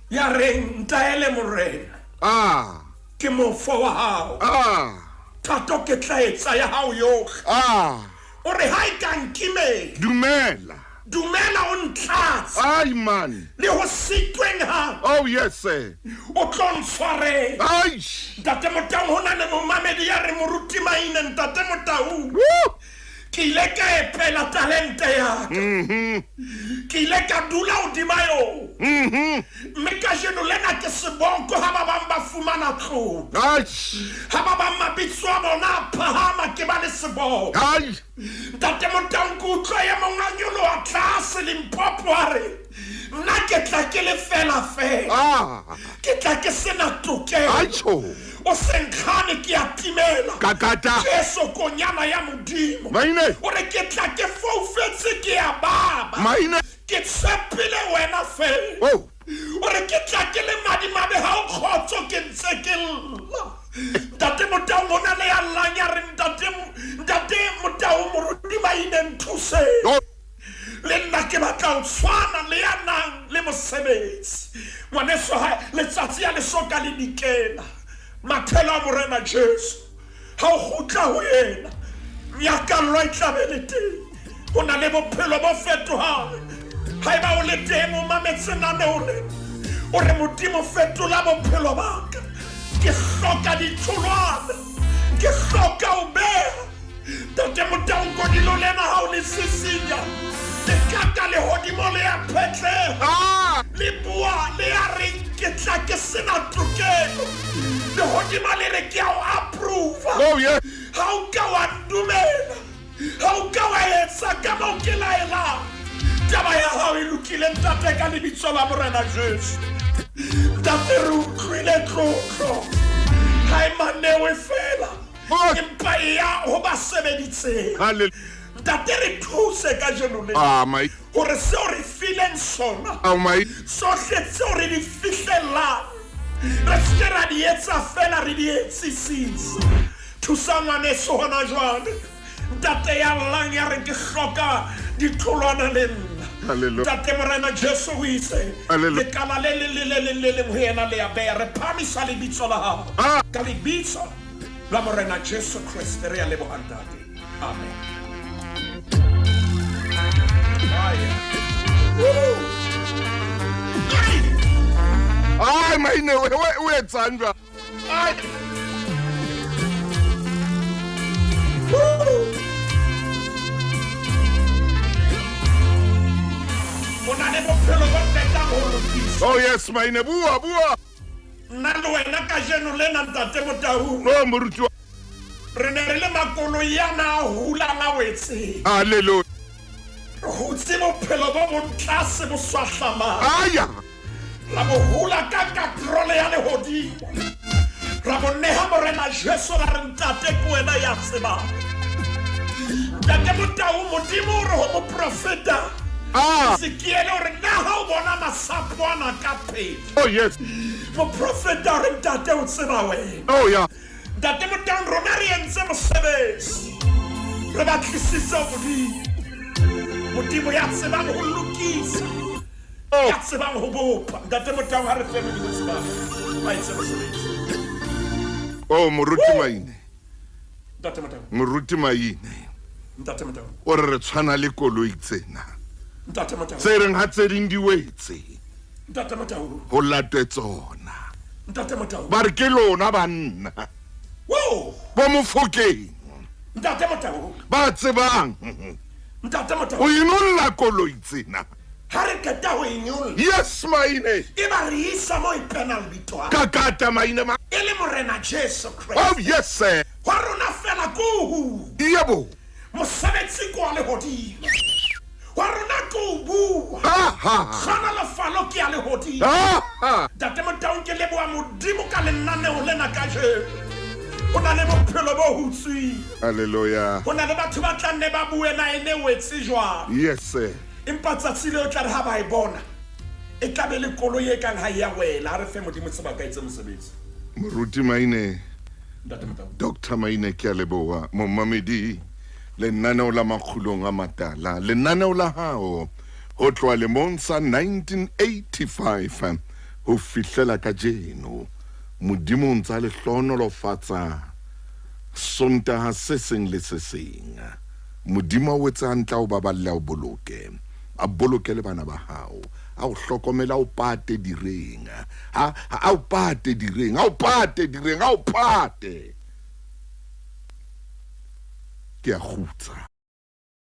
Speaker 3: Ya reng ntaele morena.
Speaker 2: Ah.
Speaker 3: Ke mofo wa hao.
Speaker 2: Ah.
Speaker 3: Thato ke tla etsa ya hao yohle.
Speaker 2: Ah.
Speaker 3: O re ha e ka nkimela.
Speaker 2: Dumela.
Speaker 3: Dumela o ntlatse.
Speaker 2: Ai man.
Speaker 3: Le ho sitweng ha.
Speaker 2: Oh yes sir.
Speaker 3: O tlo ntshwarela.
Speaker 2: Ai.
Speaker 3: Ntate Motaung ho na le momamedi ya re moruti Maine Ntate Motaung.
Speaker 2: Woo.
Speaker 3: Ke ile ka epela talente ya ka. Ke ile ka dula hodima yona. Mme kajeno lena ke seboko ha ba bang ba fumana tlotlo.
Speaker 2: Ai.
Speaker 3: Ha ba bang mabitso a bona a phahama ke ba le seboko.
Speaker 2: Ai.
Speaker 3: Ntate Motaung ke utlwa e mong a nyoloha tlase Limpopo a re nna ke tla ke le fela fela.
Speaker 2: Ah.
Speaker 3: Ke tla ke sena tokelo.
Speaker 2: Acho.
Speaker 3: O se nkgane ke a timela.
Speaker 2: Kakata.
Speaker 3: Jesu konyana ya Modimo.
Speaker 2: Maine.
Speaker 3: O re ke tla ke foufetse ke a baba.
Speaker 2: Maine.
Speaker 3: Ke tshepile wena fela.
Speaker 2: Oh.
Speaker 3: O re ke tla ke le madimabe ha o kgotso ke ntse ke lla. Ntate Motaung o na le ya llang ya re Ntate Motaung moruti Maine nthuse.
Speaker 2: Oh.
Speaker 3: Le nna ke batla ho tshwana le ya nang le mosebetsi. Ngwaneso ha letsatsi ya lesoka le dikela. Mathelo a Morena Jesu. Ha o kgutla ho yena, nyakallo e tla be le teng. Ho na le bophelo bo fetohang. Haeba o le teng o mametse lenaneo lena, o re Modimo fetola bophelo ba ka. Ke hloka ditholwana. Ke hloka ho beha. Ntate Motaung kodilo lena ha o le sisinya, le kaka lehodimo le a phetleha.
Speaker 2: Ah.
Speaker 3: Le bua le a reng ke tla ke sena tokelo. Lehodimo le re ke a o approve.
Speaker 2: Oh yes.
Speaker 3: Ha o ka wa ntumela. Ha o ka wa etsa ka moo ke laelang. Taba ya hao e lokile ntate ka lebitso la Morena Jesu. Ntate re utlwile tlotlo. Ha e manewe fela.
Speaker 2: Oh.
Speaker 3: Empa e ya ho ba sebeditseng.
Speaker 2: Hallelujah.
Speaker 3: Ntate re thuse kajeno lena.
Speaker 2: Ah my.
Speaker 3: Hore seo re fileng sona.
Speaker 2: Oh my.
Speaker 3: Sohle tseo re di fihlelang. Re se ke ra di etsa fela re di etsisise. Thusa ngwaneso hona jwale. Ntate ya llang ya re ke hloka ditholwana le nna.
Speaker 2: Hallelujah.
Speaker 3: Ntate Morena Jesu o itse,
Speaker 2: Hallelujah.
Speaker 3: lekala le leng le le leng le leng ho yena le a beha. Re phamisa lebitso la hao.
Speaker 2: Ah.
Speaker 3: Ka lebitso la Morena Jesu Kreste re a leboha ntate. Amen.
Speaker 2: Ai Maine o etsang jwang? Ai.
Speaker 3: O na le bophelo bo fetang ho lokisa.
Speaker 2: Oh yes Maine bua bua.
Speaker 3: Nna le wena kajeno lena Ntate Motaung.
Speaker 2: No moruti wa.
Speaker 3: Re ne re le makoloi ana a hulang a wetseng.
Speaker 2: Hallelujah.
Speaker 3: Re hutse bophelo bo bong tlase bo swahlamang.
Speaker 2: Aya.
Speaker 3: Ra bo hula ka katrole ya lehodimo. Ra bo neha Morena Jesu ra re ntate ke wena ya tsebang. Ntate Motaung Modimo o re ho moprofeta
Speaker 2: Ah.
Speaker 3: Ezekiel o re na ha o bona masapo ana ka pele.
Speaker 2: Oh yes.
Speaker 3: Moprofeta o re ntate o tseba wena.
Speaker 2: Oh yeah.
Speaker 3: Ntate Motaung rona re entse mosebetsi. Re batlisise Modimo. Modimo ya tsebang ho lokisa.
Speaker 2: Oh.
Speaker 3: Ya tsebang ho bopa. Ntate Motaung ha re fe Modimo tsebang. Ba etse mosebetsi.
Speaker 2: Oh moruti Maine.
Speaker 3: Ntate Motaung.
Speaker 2: Moruti Maine.
Speaker 3: Ntate Motaung.
Speaker 2: O re re tshwana le koloi tsena.
Speaker 3: Ntate Motaung.
Speaker 2: Tse reng ha tse ding di wetse.
Speaker 3: Ntate Motau.
Speaker 2: Ho latwe tsona.
Speaker 3: Ntate Motau.
Speaker 2: Ba re ke lona banna.
Speaker 3: Wo!
Speaker 2: Bo Mofokeng.
Speaker 3: Ntate Motau.
Speaker 2: Ba tsebang.
Speaker 3: Ntate Motau.
Speaker 2: O inolla koloi tsena.
Speaker 3: Ha re qeta ho e nyolla.
Speaker 2: Yes maine.
Speaker 3: E ba re isa mo e penang bitwang.
Speaker 2: Ka kata maine ma.
Speaker 3: E le Morena Jesu Kreste.
Speaker 2: Oh yes sir.
Speaker 3: Hwa rona fela ko hu.
Speaker 2: Yebo.
Speaker 3: Mosebetsi ko wa lehodimo. Wa rona ke o bua. Tlhonolofalo ke ya lehodimo. Ntate Motaung ke leboha Modimo ka lenaneo lena kajeno. Ho na le bophelo bo hutsweng.
Speaker 2: Hallelujah.
Speaker 3: Ho na le batho ba tla nne ba bue na e ne wetse jwang.
Speaker 2: Yes sir.
Speaker 3: Empa tsatsi leo tla re ha ba e bona e tla be le koloi e kang ha e ya wela. Ha re fe Modimo sebaka etse mosebetsi.
Speaker 2: Moruti Maine.
Speaker 3: Ntate Motaung.
Speaker 2: Doctor Maine ke a leboha. Momamedi lenaneo la Makgulong a Matala, lenaneo la hao ho tloha lemong sa 1985 ho fihlela kajeno. Modimo o ntsa le hlohonolofatsa Sontaha se seng le se seng. Modimo a o etse hantle, a o baballe, a o boloke. A boloke le bana ba hao. A o hlokomele, a o pate direng. A, a o pate direng, a o pate direng, a o pate. Ke a kgutsa.